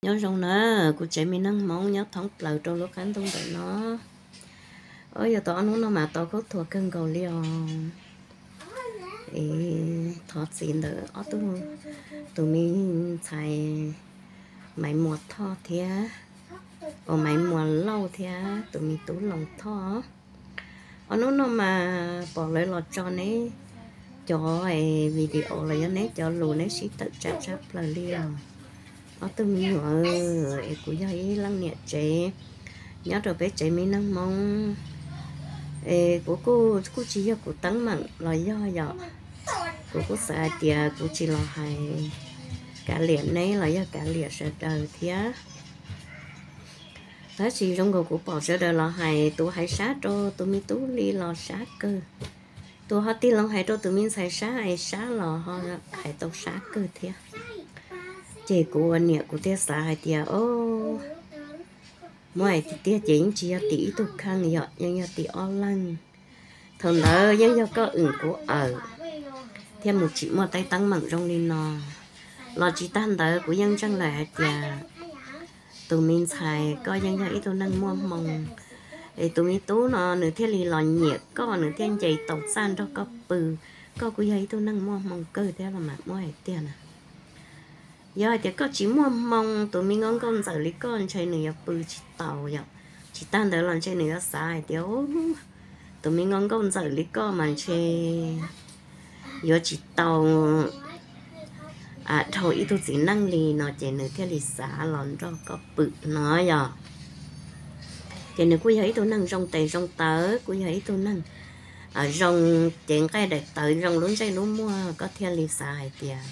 Nyob zoo na, kuv tsev me neeg Hmoob nyob thoob plaws rau lub qab ntuj ntawm no. Yog tau ob hnub no mas tau khaub thuas kawg nkaus li os. Es thov txim ntawm ob tug, tus me ntxhais Maiv Muas Thoj thiab, ua Maiv Muas Lauj thiab tus me tub Loos Thoj. Ob hnub no mas pom lawv los tso neb cov video los yog neb cov lus neb sib tawm tsam tshaj plaws li os. Ob tug me nyuam, es kuv yog ib leej niam tsev nyob rau peb tsev me neeg Hmoob, es kuv kuj tsis yog kuv teeb meem los yog yom, kuv kuj xav hais tias kuv tsis los hais kav liam neb los yog kav liam sawv daws thiab. Tab sis zoo nkaus kuv pom sawv daws los hais, tus hais sab rau tus me tub li los sab kawg, tus ho tig loo hais rau tus me ntxhais sab es sab los ho hais tau sab kawg thiab. Ces kuv ua niam kuv thiaj xav hais tias, o, muab hais tiag tiag ces yeej tsis yog tim ib tug kheej yom, yeej yog tim ob leeg. Thaum ntawd yeej yog koj wm kuv awm thiaj mus tsim muaj tej teeb meem zoo li no. Los tsis tag ntawd kuv yeej ntseeg lawm hais tias tus me ntxhais koj yeej yog ib tug neeg muaj hmoo, es tus me tub no nws thiaj li los nyiam koj, nws thiaj nce tau txaj nrog koj pw. Koj kuj yog ib tug neeg muaj hmoo kawg thiab los mas muab hais tiag na. Yog hais tias koj tsis muaj hmoo, tus me nkauj nkauj ntxawm li koj ntshe nws yuav pw tsis tau yom. Tsis tag ntawd los ntshe nws yuav xav hais tias, tus me nkauj nkauj ntxawm li koj mas ntshe yuav tsis tau dhau ib tug txiv neej li no ces nws thiaj li xav los nrog koj pw no yom. Ces nws kuj yog ib tug neeg zoo tes zoo taw, kuj yog ib tug neeg zoo cev nqaij daim tawv, zoo lub ntsej lub muag, koj thiaj li xav hais tias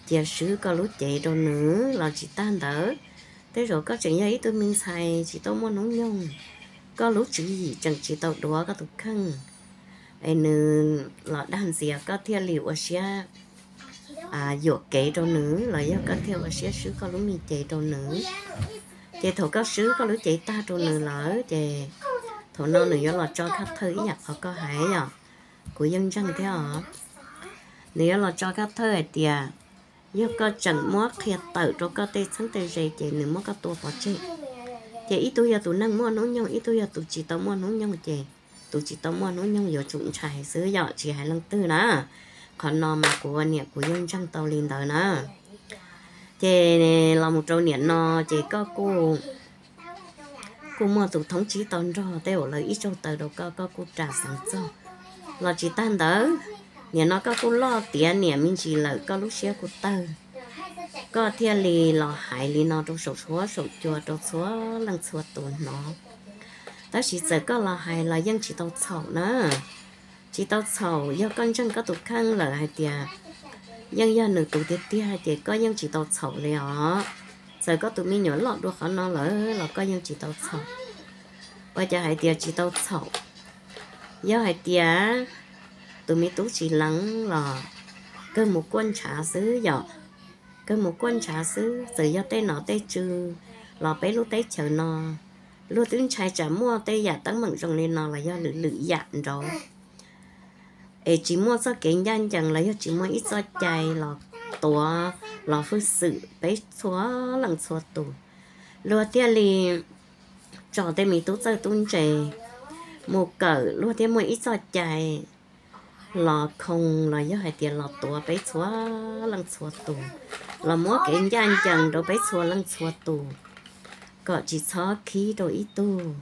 cia swb koj lub cev rau nws los tsis tag ntawd. Tej zaum koj tseem yog ib tug me ntxhais tsis tau muaj hnub nyoog, koj lub tswv yim tseem tsis tau duav koj tus kheej, es nws los dag ntxias koj thiaj li ua siab yuam kev rau nws los yog koj thiaj ua siab swb koj lub me cev rau nws. Ces thaum koj swb koj lub cev tag rau nws lawm ces thaum no nws yuav los tso khaj thawj ib yam qhov koj hais yom. Kuv yeej ntseeg thiab os. Nws yuav los tso khaj thawj hais tias yog koj tseem muab qhia tawm rau koj tej txheeb tej ze ces nws muab koj tua pov tseg. Ces ib tug yog tus neeg muaj hnub nyoog, ib tug yog tus tsis tau muaj hnub nyoog, ces tus tsis tau muaj hnub nyoog yuav tsum ntshai xwb yom, tsis hais leej twg na. Qhov no mas kuv ua niam kuv yeej ntseeg tau li ntawd na. Ces los mus rau niam no ces koj kuj muaj tus thoob tsib tau nrog tej uas lawv ib tsaug taw rau koj, koj kuj ras xeev txog. Los tsis tag ntawd, niam no koj kuj loj tiav niam me ntsis lawm, koj lub siab kuj tawg, koj thiaj li los hais li no rau saum huab saum cua rau txhua leej txhua tus hnov. Tab sis txawm koj los hais los yeej tsis tau txhaum na. Tsis tau txhaum, yog koj ntseeg koj tus kheej lawm hais tias yeej yog nws tus tiag tiag ces koj yeej tsis tau txhaum li os. Txawm koj tus me nyuam loj dua qhov no lawm los koj yeej tsis tau txhaum. Ua cas hais tias tsis tau txhaum? Yog hais tias tus me tub tsis lees los kawg mus kuaj ntshav xwb yom. Kawg mus kuaj ntshav xwb, txawm yog tej nom tej tswv los peb lub teb chaws no luag twb ntshai tsam muaj tej yam teeb meem zoo li no los yog lwm lwm yam nraud, es tsis muaj txoj kev ncaj ncees los yog tsis muaj ib txoj cai los tuav los hwj xwm peb txhua leej txhua tus, luag thiaj li tso tej me tub txawj tub ntse mus kawm, luag thiaj muaj ib txoj cai los khoo los yog hais tias los tuav peb txhua leej txhua tus, los muab kev ncaj ncees rau peb txhua leej txhua tus, kom tsis txhob khib rau ib tug,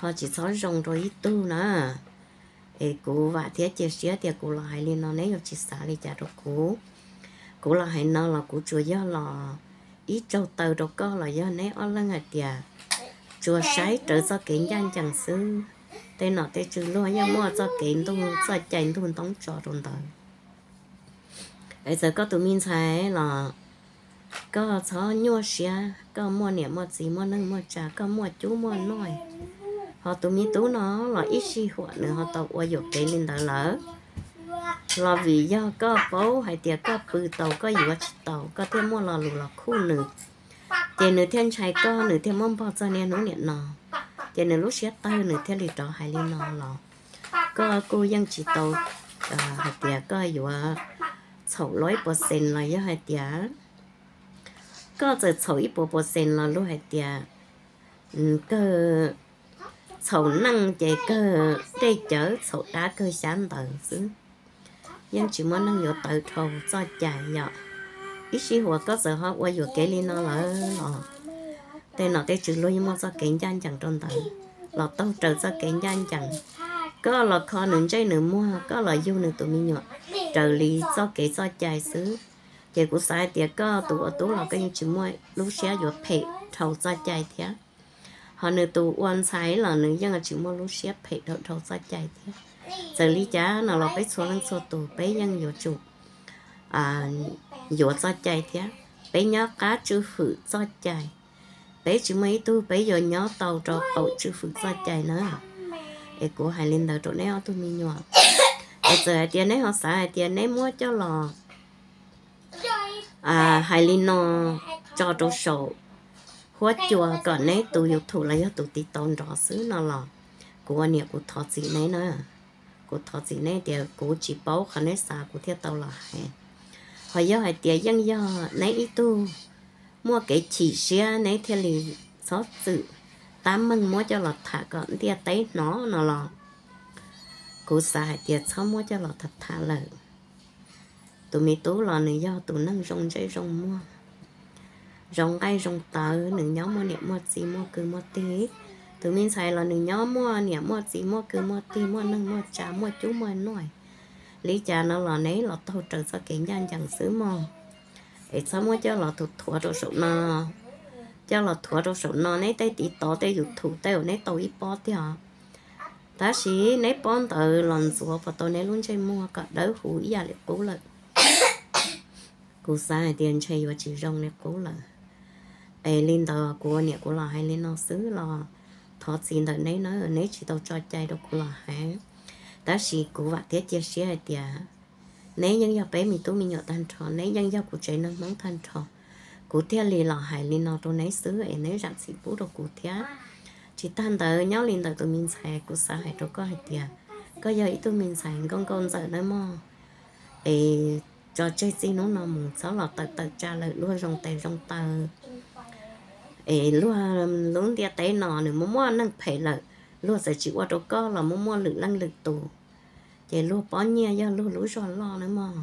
ho tsis txhob zoo rau ib tug na. Es kuv vam thiab cia siab tias kuv los hais li no neb yuav tsis xav li cas rau kuv. Kuv los hais no los kuv tsuas yog los ib tsaug taw rau koj los yog neb ob leeg hais tias tsuas saib rawv txoj kev ncaj ncees xwb. Tej nom tej tswv luag yeej muaj txoj kev ntug txoj cai ntug ntoob tso rau ntawd. Es txawm koj tus me ntxhais los koj txhob nyuaj siab, koj muaj niam muaj txiv muaj neej muaj tsa, koj muaj cub muaj noj. Ho tus me tub no los ib sij huam nws ho tau ua yuam kev li ntawd lawm, los vim yog koj paub hais tias koj pw tau koj yuav tsis tau, koj thiaj muaj lo lus los khuj nws, ces nws thiaj ntshai koj, nws thiaj muab npog txog niaj hnub niam no, ces nws lub siab tawg nws thiaj li rov hais li no los koj kuj yeej tsis tau hais tias koj yuav txhaum loj ib puas xees los yog hais tias Koj txawm txhaum ib puas percent los luag hais tias kawg txhaum neej ces kawg dej cawv, txhaum dab kawg xyab ntawv xwb. Yeej tsis muaj neeg yuav tawv dhau txoj cai yom. Ib sij huam koj txawm ho ua yuam kev li no lawm los tej nom tej tswv luag yeej muaj txoj kev ncaj ncees rau ntawd los taug raws txoj kev ncaj ncees. Koj los kho nws ntsej nws muag, koj los yug nws tus me nyuam raws li txoj kev txoj cai xwb. Ces kuv xav hais tias koj tus ua tub los koj yeej tsis muaj lub siab yuav phem dhau txoj cai thiab. Ho nws tus ua ntxhais los nws yeej tsis muaj lub siab phem dhau dhau txoj cai thiab. Txawm li cas no los peb txhua leej txhua tus peb yeej yuav tsum yuav txoj cai thiab. Peb nyob qab tswj hwm txoj cai. Peb tsis muaj ib tug peb yuav nyob tau rau qaum tswj hwm txoj cai na. Es kuv hais li ntawd rau neb ob tug me nyuam. Es txawm hais tias neb ho xav hais tias neb muab coj los hais li no tso rau saum huab cua kom neb tus YouTube los yog tus TikTok nrov xwb no los kuv ua niam kuv thov txim neb na. Kuv thov txim neb tias kuv tsis paub qhov neb xav kuv thiaj tau los hais. Ho yog hais tias yeej yog neb ib tug muaj kev chim siab neb thiaj li txhob txwm tab meeg muab coj los tham kom ntiaj teb hnov no los kuv xav hais tias txhob muab coj los tham tham lawm. Tus me tub los nws yog tus neeg zoo ntsej zoo muag, zoo nqaij zoo tawv, nws nyob muaj niam muaj txiv muaj kwv muaj tij. Tus me ntxhais los nws nyob muaj niam muaj txiv muaj kwv muaj tij, muaj neej muaj tsa, muaj cub muaj nuj. Li cas no los neb los taug raws txoj kev ncaj ncees xwb mog. Es txhob muab coj los thuav rau saum no, coj los thuav rau saum no neb tej TikTok tej YouTube tej uas neb tau ib pob tiag os. Tab sis neb pob ntawd los ntxuav puas tau neb lub ntsej muag kom dawb huv ib yam li qub lawm. Kuv xav hais tias ntshe yuav tsis zoo li qub lawm. Es li ntawd kuv ua niam kuv los hais li no xwb los thov txim ntawm neb na, neb tsis tau tso cai rau kuv los hais. Tab sis kuv vam thiab cia siab hais tias neb yeej yog peb me tub me nyuam tag nrho, neb yeej yog kuv tsev neeg Hmoob tag nrho. Kuv thiaj li los hais li no rau neb xwb es neb zam txim pub rau kuv thiab. Tsis tag ntawd nyob li ntawm tus me ntxhais kuv xav hais rau koj hais tias koj yog ib tug me ntxhais nkauj nkauj ntxawm nawb mog. Es tso tseg txij hnub no mus txhob los tawm tawm tsa lawm, luag zoo tes zoo taw. Es luag lub ntiaj teb no nws muaj muaj neeg phem lawm, luag txawm tsis ua rau koj los muaj muaj lwm leej lwm tus. Ces luag pob nyiaj yog luag lub zog loj nawb mog.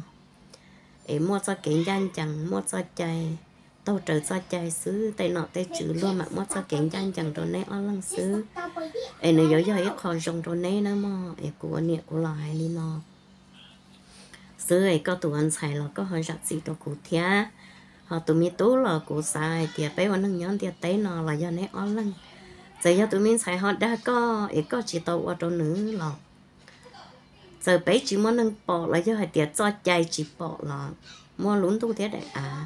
Es muaj txoj kev ncaj ncees, muaj txoj cai, taug raws txoj cai xwb, tej nom tej tswv luag mam muab txoj kev ncaj ncees rau neb ob leeg xwb. Es nws yuav yog ib qho zoo rau neb nawb mog. Es kuv ua niam kuv los hais li no xwb es koj tus ua ntxhais los koj ho zam txim rau kuv thiab. Ho tus me tub los kuv xav hais tias peb ua neeg nyob ntiaj teb no los yog neb ob leeg. Txawm yog tus me ntxhais ho dag koj es koj tsis tau ua rau nws los, txawm peb tsis muaj neeg pom los yog hais tias txoj cai tsis pom los muaj lub ntuj thiab daim av.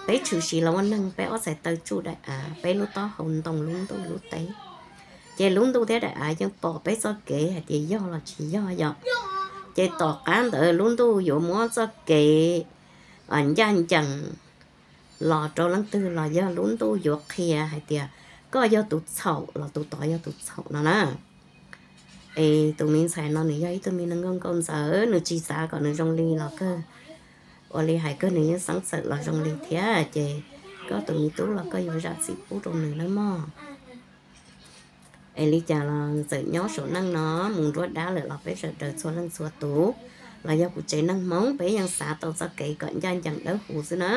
Peb tshwm sim los ua neeg peb ob txhais taw tsuj daim av, peb lub taub hau ntoo lub ntuj lub teb. Ces lub ntuj thiab daim av yeej pom peb txoj kev hais tias yog los tsis yog yom. Ces tom qab ntawd lub ntuj yuav muab txoj kev ncaj ncees los rau leej twg los yog lub ntuj yuav qhia hais tias koj yog tus txhaum los tus tod yog tus txhaum no na. Es tus me ntxhais no nws yog ib tug me neeg nkauj nkauj ntxawm, nws tsis xav kom nws zoo li los kawg, ua li hais kawg nws yeej xeeb txawm los zoo li thiab. Ces koj tus me tub los koj yuav zam txim pub rau nws nawb mog. Es li cas los txawm nyob saum neej no mus nruab dab lawm los peb sawv daws txhua leej txhua tus los yog kuv tsev neeg Hmoob peb yeej xav tau txoj kev kom ncaj ncees dawb huv xwb na.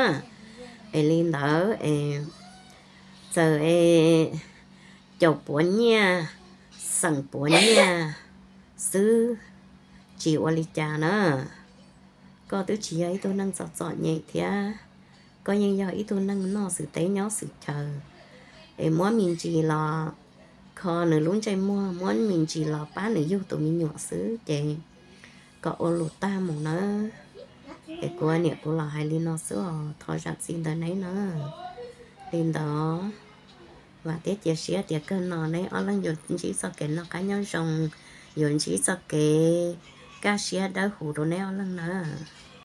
Es li ntawd es txawm es caum puav nyiaj, xeem puav nyiaj xwb tsis ua li cas na. Koj twb tsis yog ib tug neeg txom txom nyem thiab, koj yeej yog ib tug neeg noj xwm teb nyob xwm chaw, es muab me ntsis los kho nws lub ntsej muag, muab me ntsis los pab nws yug tus me nyuam xwb ces kom ua lus tag mus nawb. Es kuv niam kuv los hais li no xwb os, thov zam txim ntawm neb na. Li ntawd, vam thiab cia siab tias kawg no neb ob leeg yuav ntsib txoj kev noj qab nyob zoo, yuav ntsib txoj kev kaj siab dawb huv rau neb ob leeg nawb.